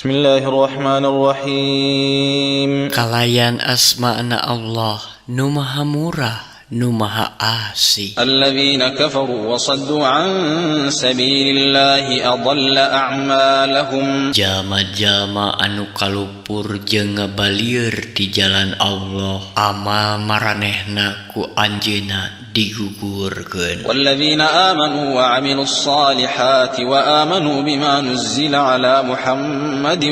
بسم الله الرحمن الرحيم. Kalayan asmana Allah nu Maha Murah, nu Maha Asih. الذين كفروا وصدوا عن سبيل الله أضل أعمالهم. Jalma-jalma anu kalupur jeung ngabalieur di jalan Allah, amal maranehna ku Anjeunna digugurkeun. والذين آمنوا وعملوا الصالحات وآمنوا بما نزل على محمد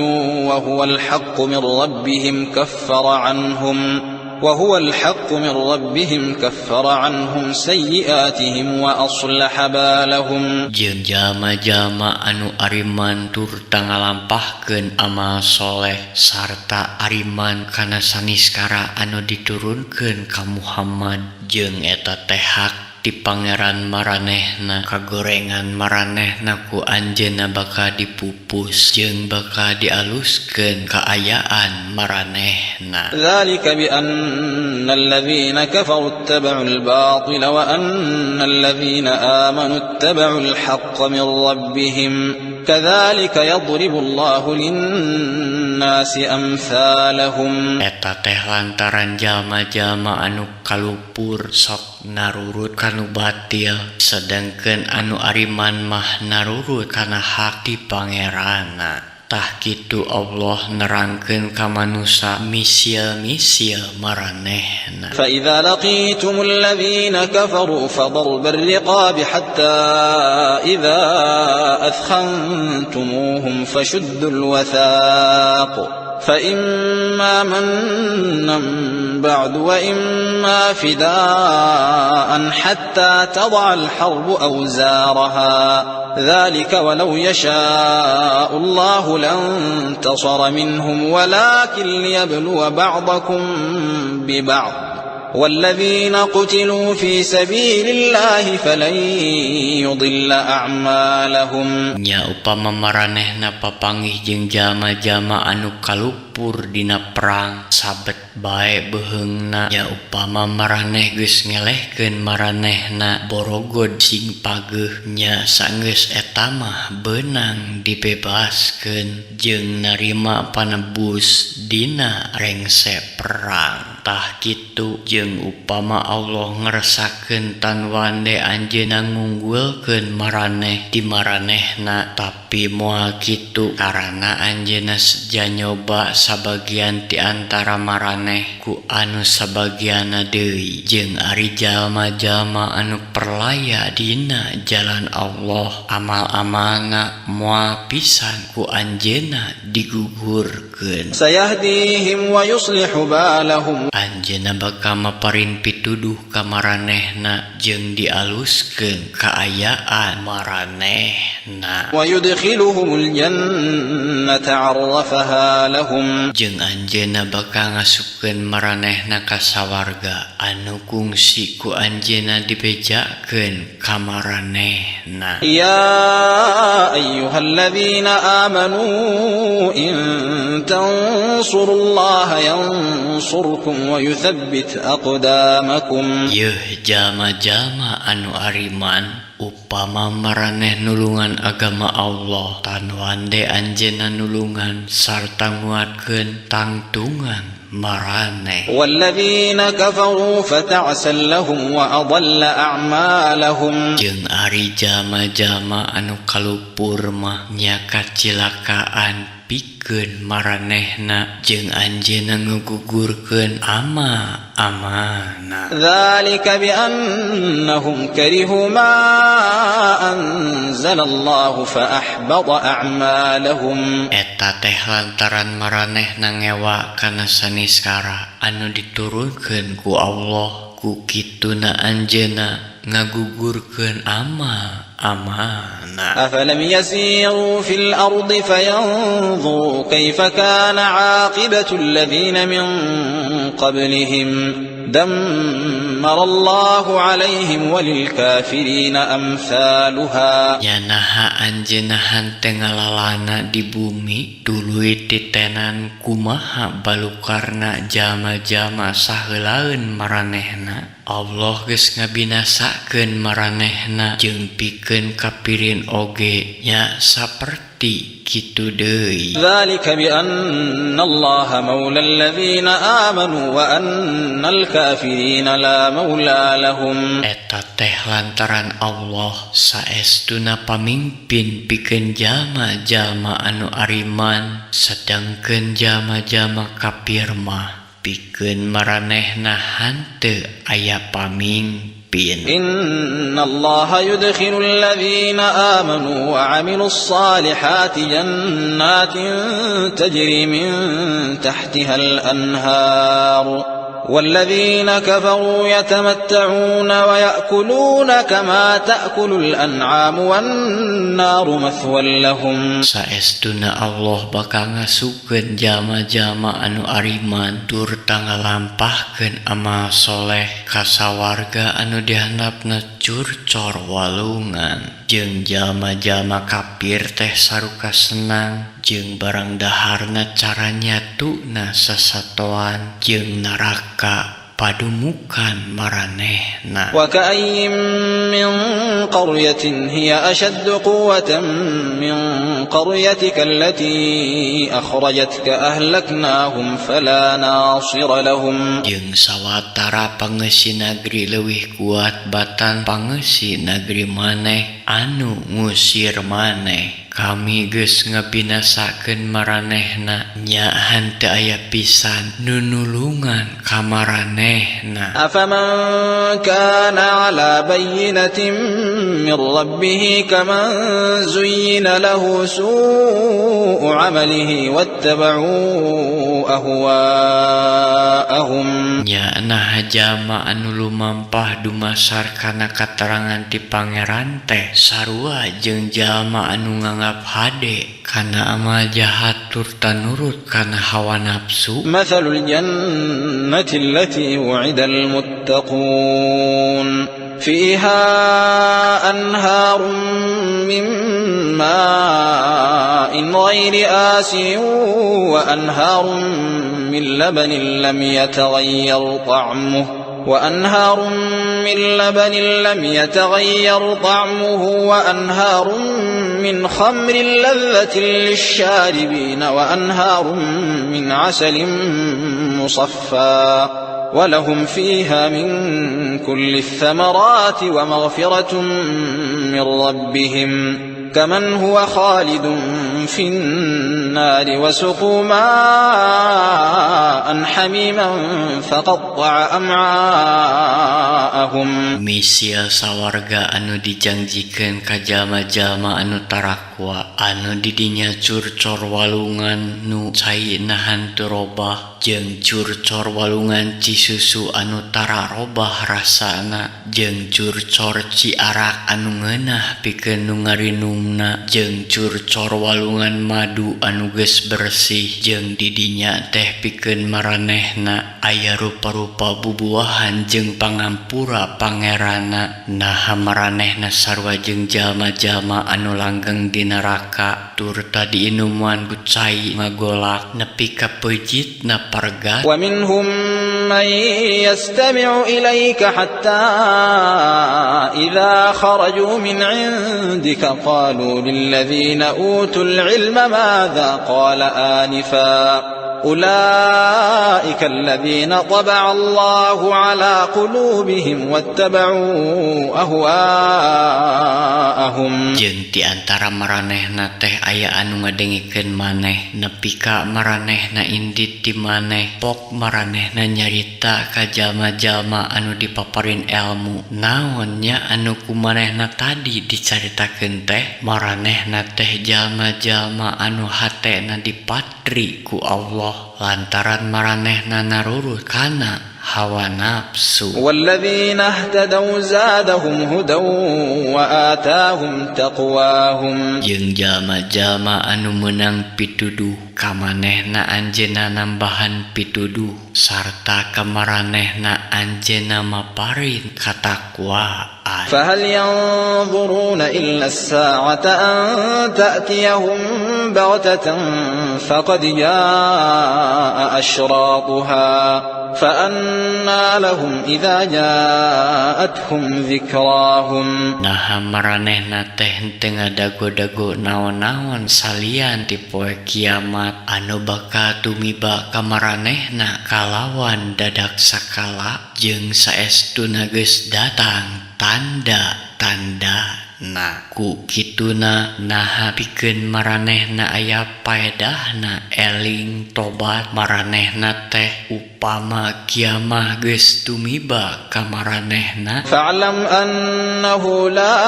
وهو الحق من ربهم كفر عنهم وهو الحق من ربهم كفر عنهم سيئاتهم وأصلح بالهم. Jeung jalma-jalma anu ariman turta ngalampahkeun amal soleh sarta ariman kana saniskara anu diturunkeun ka Muhammad jeung eta teh hak ti Pangeran maranehna, kagorengan maranehna ku Anjeunna bakal dipupus jeung bakal dialuskeun kaayaan maranehna. ذلك بأن الذين كفروا اتبعوا الباطل وأن الذين آمنوا اتبعوا الحق من ربهم كذلك يضرب الله للناس أمثالهم. Eta teh lantaran jalma-jalma anu kalupur sok narurut kanu batil, sedangkeun anu ariman mah narurut kana hak ti Pangeranna. Tah kitu Allah nerangkeun ka manusa misil-misil maranehna. فإذا لقيتم الذين كفروا فضرب الرقاب حتى إذا أثخنتموهم فشدوا الوثاق فإما منا بعد وإما فداء حتى تضع الحرب أوزارها ذلك ولو يشاء الله لانتصر منهم ولكن ليبلو بعضكم ببعض والذين قتلوا في سبيل الله فلن يضل أعمالهم. Nya upama maranehna papanggih jeung jalma-jalma anu kalupur dina perang, sabet bae beuheungna. Nya upama maraneh geus ngelehkeun maranehna, borogod sing pageuh. Nya sanggeus eta mah beunang dibebaskeun jeung narima panebus dina rengse perang. Tah kitu jeung upama Allah ngersakeun tanwande Anjeunna ngunggulkeun maraneh di maranehna, tapi moal kitu karana Anjeunna seja nyoba sabagian ti antara maraneh ku anu sabagianna deui. Jeung ari jalma-jalma anu perlaya dina jalan Allah, amal-amalna moal pisan ku Anjeunna digugurkeun. سيهديهم ويصلح بالهم. Anjeunna bakal maparin pituduh ka maranehna jeung dialuskeun kaayaan maranehna. ويدخلهم الجنة عرفها لهم. Jeung Anjeunna bakal ngasupkeun maranehna ka sawarga anu kungsi ku Anjeunna dibejakeun ka maranehna. يا أيها الذين آمنوا إن تنصروا الله ينصركم ويثبت أقدامكم. Yeuh jalma-jalma anu ariman, upama maraneh nulungan agama Allah, tanwande Anjeunna nulungan sarta nguatkeun tangtungan maraneh. والذين كفروا فتعسا لهم وأضل أعمالهم. Jeung ari jalma-jalma anu kalupur mah nya kacilakaan pikeun maranehna jeung Anjeunna ngagugurkeun amal amalna. ذلك بأنهم كرهوا ما أنزل الله فأحبط أعمالهم. Eta teh lantaran maranehna ngewa kana saniskara anu diturunkeun ku Allah, ku kituna Anjeunna ngagugurkeun amal amalna. أفلم يسيروا في الأرض فينظروا كيف كان عاقبة الذين من قبلهم دمر الله عليهم وللكافرين أمثالها. Nya naha anjeunna henteu ngalalana di bumi tuluy titenan kumaha balukarna jalma-jalma saheulaeun maranehna? Allah geus ngabinasakeun maranehna jeung pikeun kapirin oge nya saperti kitu deui. ذلك بأن الله مولى الذين آمنوا وأن الكافرين لا مولى لهم. Eta teh lantaran Allah saestuna pamimpin pikeun jalma-jalma anu ariman, sedangkeun jalma-jalma kafir mah pikeun maranehna hanteu aya pamimpin. إن الله يدخل الذين آمنوا وعملوا الصالحات جنات تجري من تحتها الأنهار والذين كفروا يتمتعون ويأكلون كما تأكل الأنعام والنار مثوى لهم. Saestuna Allah bakal ngasupkeun jalma-jalma anu ariman turta ngalampahkeun amal soleh ka sawarga anu dihandapna curcor walungan, jeung jalma-jalma kafir teh saruka senang jeung barang daharna cara nyatuna sasatoan, jeung neraka padumukan maranehna. وكأي من قرية هي أشد قوة من قريتك التي أخرجتك أهلكناهم فلا ناصر لهم. Jeung sawatara pangeusi nagri leuwih kuat batan pangeusi nagri maneh anu ngusir maneh, kami geus ngabinasakeun maranehna, nya henteu aya pisan nu nulungan ka maranehna. أفمن كان على بينة من ربه كمن زين له سوء عمله واتبعوا أهواءهم. Nya naha jalma anu lumampah dumasar kana katerangan ti Pangeran teh sarua jeung jalma anu nganggap hade kana amal jahat turta nurut kana hawa nafsu? مثل الجنة التي وعد المتقون فيها أنهار من ماء غير آسن وأنهار من لبن لم يتغير طعمه وأنهار من خمر لذة للشاربين وأنهار من عسل مصفى ولهم فيها من كل الثمرات ومغفرة من ربهم كمن هو خالد في النار وسقوا ماء حميما فقطع أمعاءهم. Misil sawarga anu dijangjikeun ka jalma-jalma anu tarakwa, anu didinya curcor walungan nu caina henteu robah jeung curcor walungan ci susu anu tara robah rasana, jeung curcor ci arak anu ngeunah pikeun nu ngarinumna, jeung curcor walungan madu anu geus bersih, jeung didinya teh pikeun maranehna aya rupa-rupa bubuahan jeung pangampura Pangeranna. Naha maranehna sarua jeung jalma-jalma anu langgeng di neraka turta diinuman ku cai ngagolak nepi ka peujitna pargat? ومنهم من يستمع إليك حتى إذا خرجوا من عندك قالوا للذين أوتوا العلم ماذا قال آنفا أولئك الذين طبع الله على قلوبهم واتبعوا أهواءهم. Jeung ti antara maranehna teh aya anu ngadengikeun maneh nepi ka maranehna indit ti maneh, pok maranehna nyarita ka jalma-jalma anu dipaparin elmu naon nya anu ku manehna tadi dicaritakeun teh. Maranehna teh jalma-jalma anu hatena dipatri ku Allah lantaran maranehna narurut kana hawa nafsu. والذين اهتدوا زادهم هدى وآتاهم تقواهم. Jeung jalma-jalma anu meunang pituduh, kamanehna anjeunna nambahan pituduh sarta kamaranehna anjeunna maparin katakwaan. فهل ينظرون إلا الساعة أن تأتيهم بغتة فقد جاء أشراطها. فأنى لهم إذا جاءتهم ذكراهم. Naha maranehna teh henteu ngadago-dago naon-naon salian ti poe kiamat anu bakal tumiba ka maranehna kalawan dadak sakala jeung saestuna geus datang tanda-tandana. Ku kituna naha pikeun maranehna aya paedahna eling tobat maranehna teh upama kiamah geus tumiba ka maranehna. فاعلم أنه لا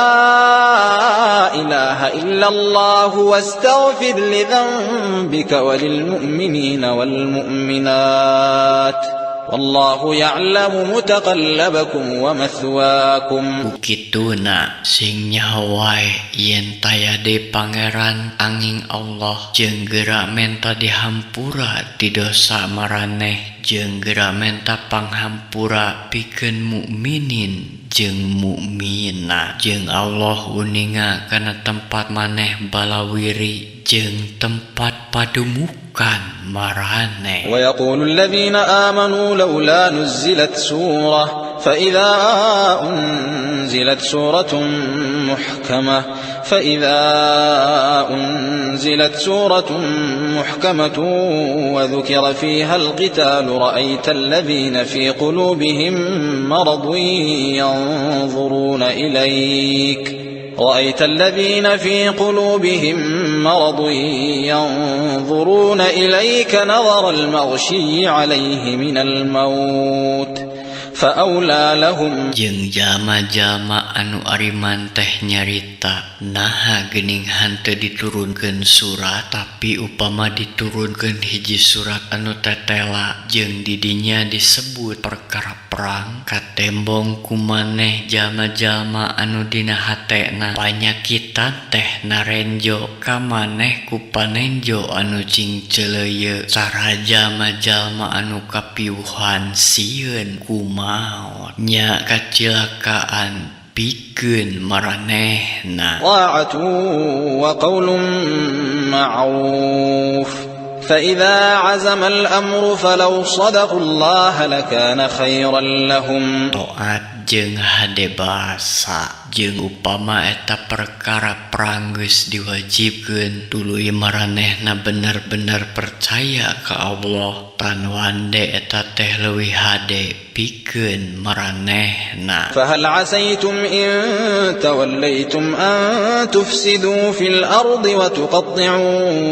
إله إلا الله واستغفر لذنبك وللمؤمنين والمؤمنات والله يعلم متقلبكم ومثواكم. Ku kituna sing nyaho wae yen taya deui pangeran anging Allah, jeung geura menta dihampura ti dosa maraneh jeung geura menta panghampura pikeun mukminin jeung mukminat, jeung Allah uninga kana tempat maneh balawiri jeung tempat padumukan maraneh. ويقول الذين آمنوا لولا نزلت سورة، فإذا أنزلت سورة محكمة وذكر فيها القتال رأيت الذين في قلوبهم مرض ينظرون إليك رأيت الذين في قلوبهم مرض ينظرون إليك نظر المغشي عليه من الموت فأولى لهم. Jeung jalma-jalma anu ariman teh nyarita, "Naha geuning henteu diturunkeun surat?" Tapi upama diturunkeun hiji surat anu tetela jeung di dinya disebut perkara perang, katembong ku maneh jalma-jalma anu dina hatena panyakitan teh narenjo ka maneh ku panenjo anu cingceleuyeuh cara jalma-jalma anu kapiuhan sieun ku maot. Nya kacilakaan pikeun maranehna. طاعة وقول معروف، فإذا عزم الأمر فلو صدقوا الله لكان خيرا لهم. Toat jeung hade basa, jeung upama eta perkara perang geus diwajibkeun, tuluy maranehna bener-bener percaya ka Allah, tan wande eta teh leuwih hade pikeun maranehna. فهل عسيتم إن توليتم أن تفسدوا في الأرض وتقطعوا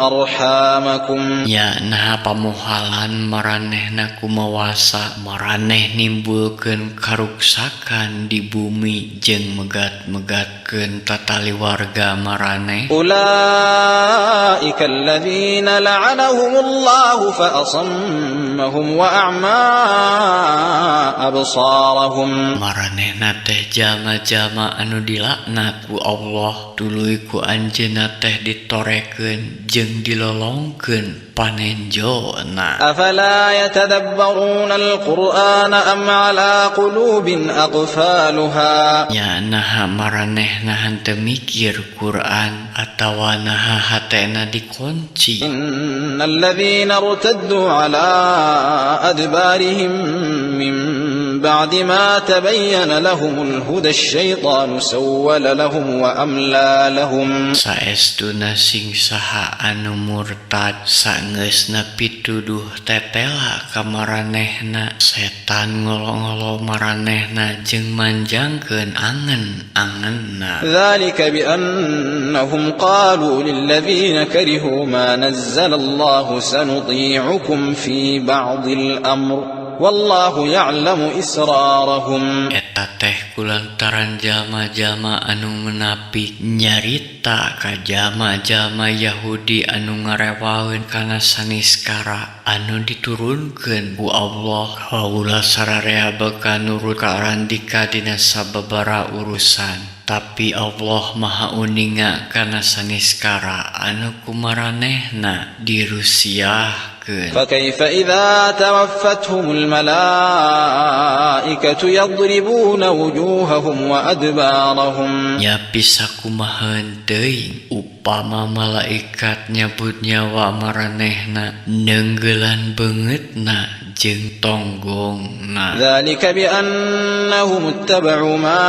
أرحامكم؟ Nya naha pamohalan maranehna kumawasa maraneh nimbulkeun karuksakan di bumi jeung megat-megatkeun tatali warga maraneh? أولئك الذين لعنهم الله فأصمهم وأعمى أبصارهم. Maranehna teh jalma-jalma anu dilaknat ku Allah, tuluy ku anjeunna teh ditorekeun jeung dilolongkeun panenjona. أفلا يتدبرون القرآن أم على قلوب أقفالها؟ Nya naha maranehna henteu mikir Quran atawa naha hatena dikunci? إن الذين ارتدوا على أدبارهم من بعد ما تبين لهم الهدى الشيطان سول لهم وأملى لهم. Saestuna sing saha anu murtad sageusna pituduh tetela ka maranehna, setan ngolo-ngolo maranehna jeung manjangkeun angen-angenna. ذلك بأنهم قالوا للذين كرهوا ما نزل الله سنطيعكم في بعض الأمر والله يعلم إسرارهم. Eta teh kulantaran jalma-jalma anu munafik nyarita ka jalma-jalma Yahudi anu ngarewaeun kana saniskara anu diturunkeun ku Allah, "Kaula sararea bakal nurut ka arandika dina sababaraha urusan," tapi Allah Maha Uninga kana saniskara anu ku maranehna dirusiahkeun. فكيف إذا توفتهم الملائكة يضربون وجوههم وأدبارهم؟ Nya pisakumaheun teuing upama malaikat nyabut nyawa maranehna, neunggelan beungeutna jeung tonggongna. Dzalika bi annahum ittaba'u ma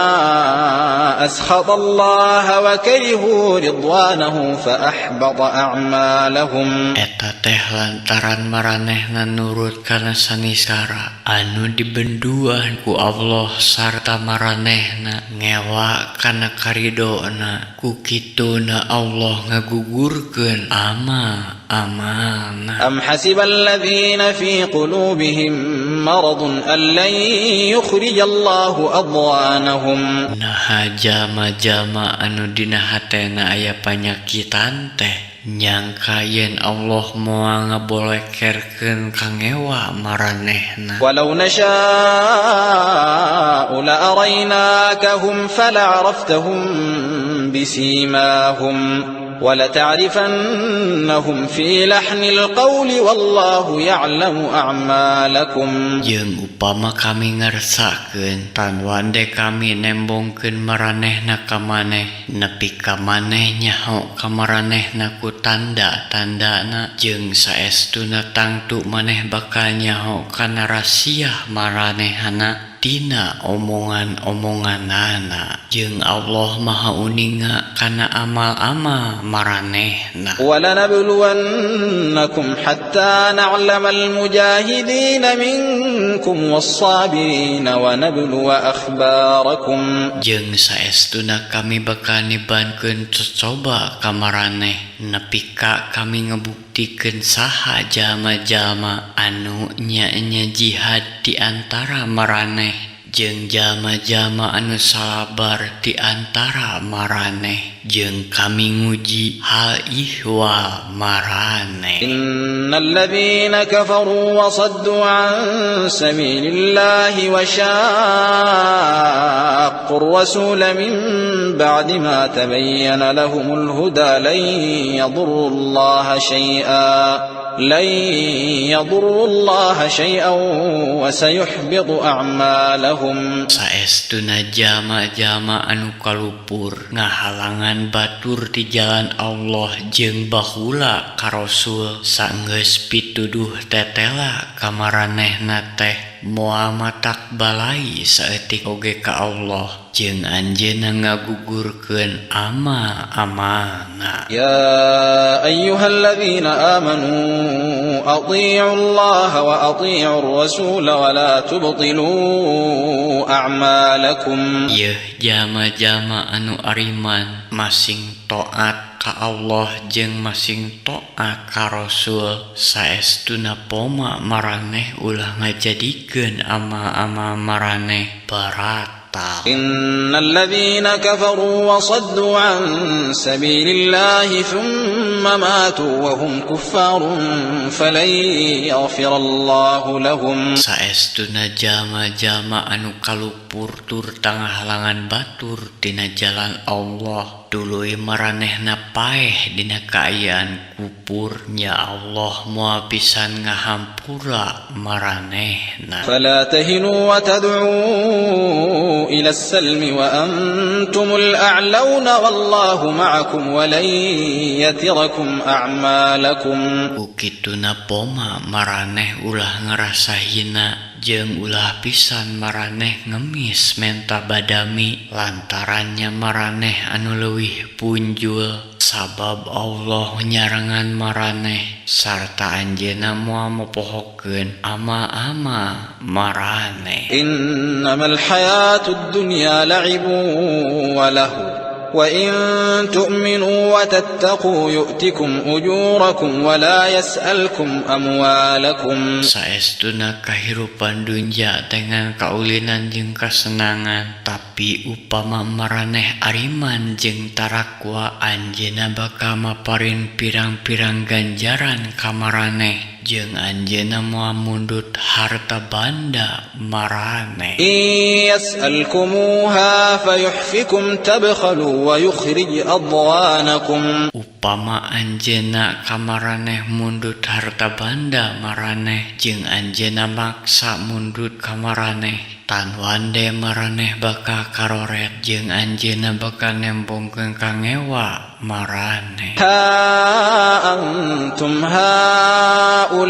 askhata Allah wa karihu ridwanahu fa ahbata a'malahum. Eta teh lantaran maranehna nurut kana sanisara anu dibenduan ku Allah sarta maranehna ngewa kana karidona, ku kituna Allah ngagugurkeun amal-amalna. Am hasibal ladzina fi qulubihim maradun an lan yukhrijallahu adwanahum. Naha jalma-jalma anu dina hatena aya panyakitan teh nyangka yen Allah moal ngabolekerkeun kangewa maranehna. Walau nasha'u la araynakahum fala'araftahum bisimahum wala ta'rifannahum fi lahnil qawli wallahu ya'lamu a'malakum. Jeung upama kami ngersakeun tanwande kami nembongkeun maranehna ka maneh nepi ka maneh nyaho ka maranehna ku tanda-tandana, jeung saestuna tangtu maneh bakal nyaho kana rasiah maranehana tina omongan-omonganana, jeung Allah Maha uninga kana amal-amal maranehna. Walanabluwannakum hatta na'lamal mujahidina minkum was-sabirina wa nabluwa akhbarakum. Jeung saestuna kami bakal nibankeun cocoba ka maraneh nepi ka kami ngebuktikeun saha jalma-jalma anu nya-nya jihad di antara maraneh jeung jalma-jalma anu sabar di antara maraneh, jeung kami nguji hal ihwal maraneh. Innal ladzina kafaru wa saddu an sabilillahi wa syaqqur rasul min ba'di ma tabayyana lahumul huda lan yadurrullaha syai'a lan yadurrullaha syai'an wa sayuhbitu a'malahum. Saestuna jalma-jalma anu kalupur ngahalangan batur di jalan Allah jeung bahula ka Rasul saenggeus pituduh tetela ka maranehna teh moal matak balai saeutik oge ka Allah, jeung anjeunna ngagugurkeun amal-amalna. Ya ayyuhalladzina amanu atii'u Allah wa atii'ur rasul wa la tubtilu a'malakum. Yeuh jalma-jalma anu ariman masing taat ka Allah jeung masing taat ka Rasul, saestuna poma maraneh ulah ngajadikeun amal-amal maraneh barat. Innal ladzina kafaru wa saddu an sabilillahi thumma matu wa hum kuffarun falan yaghfirallahu lahum. Saestuna jalma-jalma anu kalupur tur tanghalangan batur tina jalan Allah tuluy maranehna paeh dina kaayaan kupur, nya Allah moal pisan ngahampura maranehna. Fala tahinu wa tad'u ila as-salmi wa antumul a'launa wallahu ma'akum wa lan yatirakum a'malakum. Ku kituna poma maraneh ulah ngarasa hina jeung ulah pisan maraneh ngemis menta badami lantarannya maraneh anu leuwih punjul, sabab Allah nyarengan maraneh sarta anjeunna moal mopohokeun amal-amal maraneh. Innamal hayatud dunya la'ibun wa lahu wa in tu'minu wa tattaqu yu'tikum ujurakum wa la yas'alkum amwalakum. Saestuna kahirupan dunya dengan kaulinan jeung kasenangan, tapi upama maraneh ariman jeung tarakwa anjeunna bakal maparin pirang-pirang ganjaran ka maraneh, jeung anjeunna moal mundut harta banda maraneh. Yas'alkumuha fayuhfikum tabkhalu wa yukhrij adwanakum. Upama anjeunna ka maraneh mundut harta banda maraneh jeung anjeunna maksa mundut ka maraneh, tanwande maraneh bakal karoret jeung anjeunna bakal nembongkeun kangewa maraneh. Ha antum haula'i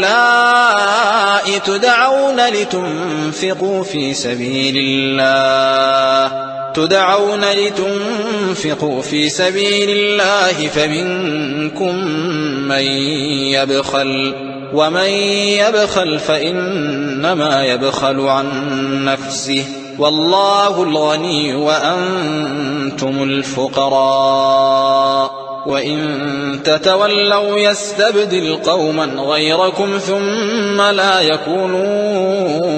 تدعون لتنفقوا في سبيل الله تدعون لتنفقوا في سبيل الله فمنكم من يبخل ومن يبخل فإنما يبخل عن نفسه والله الغني وأنتم الفقراء وإن تتولوا يستبدل قوما غيركم ثم لا يكونوا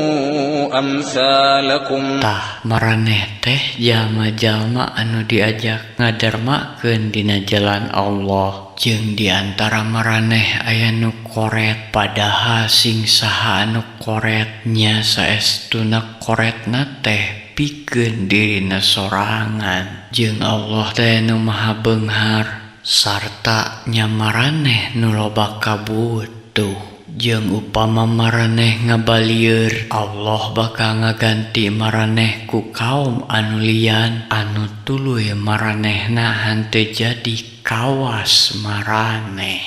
أمثالكم. Tah, maraneh teh jalma-jalma anu diajak ngadermakeun dina jalan Allah, jeung di antara maraneh aya nu koret. Padahal sing saha anu koret nya saestuna koretna teh pikeun dirina sorangan, jeung Allah teh nu maha beunghar sarta nya maraneh nu loba kabutuh. Jeung upama maraneh ngabalieur, Allah bakal ngaganti maraneh ku kaum anu lian anu tuluy maranehna henteu jadi kawas maraneh.